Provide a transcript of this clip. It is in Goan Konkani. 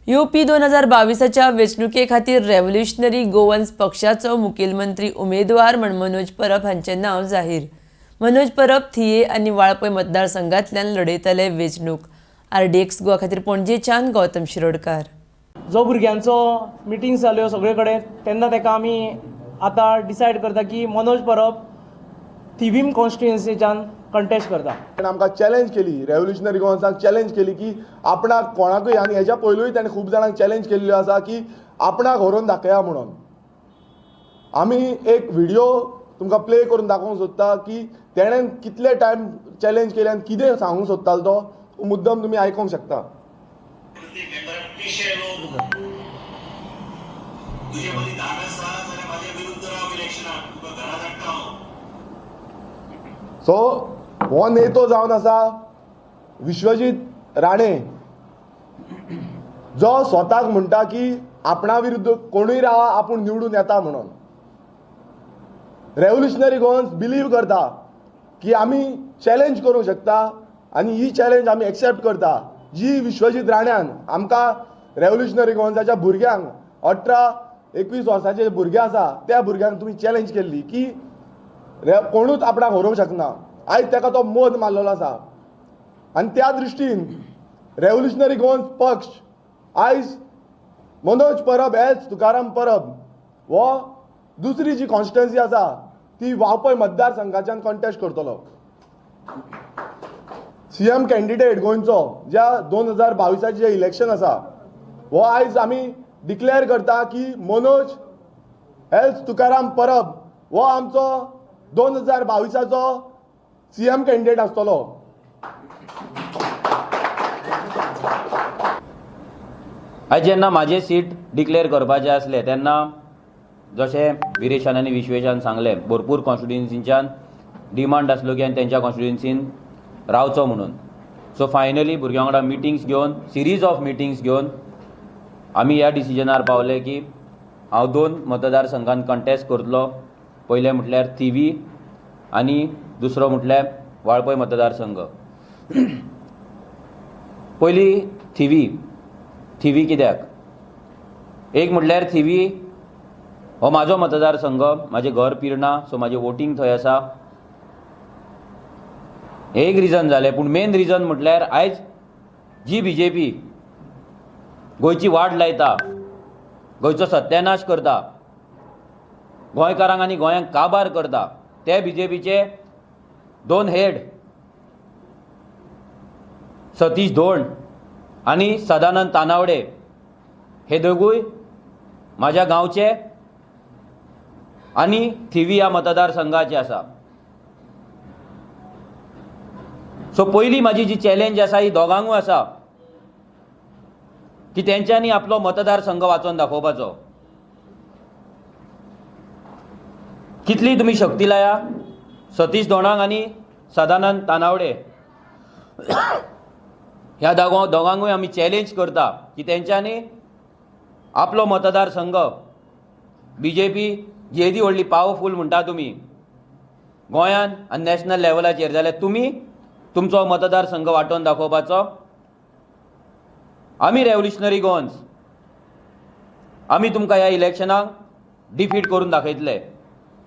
येवपी 2022च्या वेंचणुके खातीर रेव्होल्युशनरी गोवन्स पक्षाचो मुखेलमंत्री उमेदवार म्हण मनोज परब हांचें नांव जाहीर. मनोज परब थिये आनी वाळपय मतदारसंघांतल्यान लढयतले वेंचणूक. आरडीएक्स गोवा खातीर पणजेच्यान गौतम शिरोडकार. जो भुरग्यांचो मिटिंग्स जाल्यो सगळे कडेन तेन्ना ताका आमी आतां डिसायड करता की मनोज परब थिवीम कॉन्स्टिट्युएन्सीच्यान कंटेस्ट करता. ताणें आमकां चॅलेंज केली, रेव्होल्युशनरी गोवन्साक चॅलेंज केली की आपणाक कोणाकूय, आनी हेज्या पयलूय ताणें खूब जाणांक चॅलेंज केल्ल्यो आसा की आपणाक व्हरून दाखया म्हणून. आमी एक व्हिडिओ तुमकां प्ले करून दाखोवंक सोदता की तेणें कितले टायम चॅलेंज केले आनी कितें सांगूंक सोदतालो तो मुद्दम तुमी आयकोंक शकता. सो हो नेतो जावन आसा विश्वजीत राणे, जो स्वताक म्हणटा की आपणा विरुद्ध कोणूय रावा आपूण निवडून येता म्हणून. रेव्होल्युशनरी गोवन्स बिलीव करता की आमी चॅलेंज करूंक शकता आनी ही चॅलेंज आमी एक्सेप्ट करता जी विश्वजीत राण्यान आमकां रेव्होल्युशनरी गोवन्साच्या भुरग्यांक 18-21 वर्साचे भुरगे आसा त्या भुरग्यांक तुमी चॅलेंज केल्ली की कोणूच आपणाक व्हरूंक शकना. आयज ताका तो मोद मारलेलो आसा आनी त्या दृश्टीन रेव्होल्युशनरी गोवन्स पक्ष आयज मनोज परब एस तुकाराम परब हो दुसरी जी कॉन्स्टिट्युएन्सी आसा ती वाळपय मतदारसंघाच्यान कॉन्टेस्ट करतलो. सीएम कॅन्डिडेट गोंयचो ज्या 2022 जें इलेक्शन आसा हो आयज आमी डिक्लेअर करता की मनोज एस तुकाराम परब हो आमचो 2022चो सीएम कॅन्डिडेट आसतलो. आयज जेन्ना म्हाजें सीट डिक्लेअर करपाचें आसलें तेन्ना जशें विरेशान आनी विश्वेशान सांगलें, भरपूर कॉन्स्टिट्युएन्सीच्यान डिमांड आसलो की आनी तेंच्या कॉन्स्टिट्युएन्सीन रावचो म्हणून. सो फायनली भुरग्यां वांगडा मिटिंग्स घेवन, सिरीज ऑफ मिटिंग्स घेवन आमी ह्या डिसिजनार पावले की हांव 2 मतदारसंघान कंटेस्ट करतलो. पयलें म्हटल्यार थिवी आनी दुसरो म्हटल्यार वाळपय मतदारसंघ. पयली थिवी. थिवी कित्याक? एक म्हटल्यार थिवी हो म्हाजो मतदारसंघ, म्हाजें घर पिर्णा, सो म्हाजें वोटींग थंय आसा, एक रिजन जालें. पूण मेन रिजन म्हटल्यार आयज जी बीजेपी गोंयची वाड लायता, गोंयचो सत्यानाश करता, गोंयकारांक आनी गोंयांक काबार करता, ते बीजेपीचे 2 हेड सतीश धोंड आनी सदानंद तानावडे हे दोगूय म्हाज्या गांवचे आनी थिवी ह्या मतदारसंघाचे आसा. सो पयली म्हाजी जी चॅलेंज आसा ही दोगांकूय आसा की तेंच्यांनी आपलो मतदारसंघ वाचोवन दाखोवपाचो. कितली तुमी शक्ती लाया सतीश धोंडाक आनी सदानंद तानावडे ह्या दोगांकूय आमी चॅलेंज करता की तेंच्यांनी आपलो मतदारसंघ, बीजेपी जी येदी व्हडली पावरफूल म्हणटा तुमी गोंयान आनी नॅशनल लेवलाचेर, जाल्यार तुमी तुमचो मतदारसंघ वांटोवन दाखोवपाचो. आमी रेव्होल्युशनरी गोवन्स आमी तुमकां ह्या इलेक्शनाक डिफीट करून दाखयतले.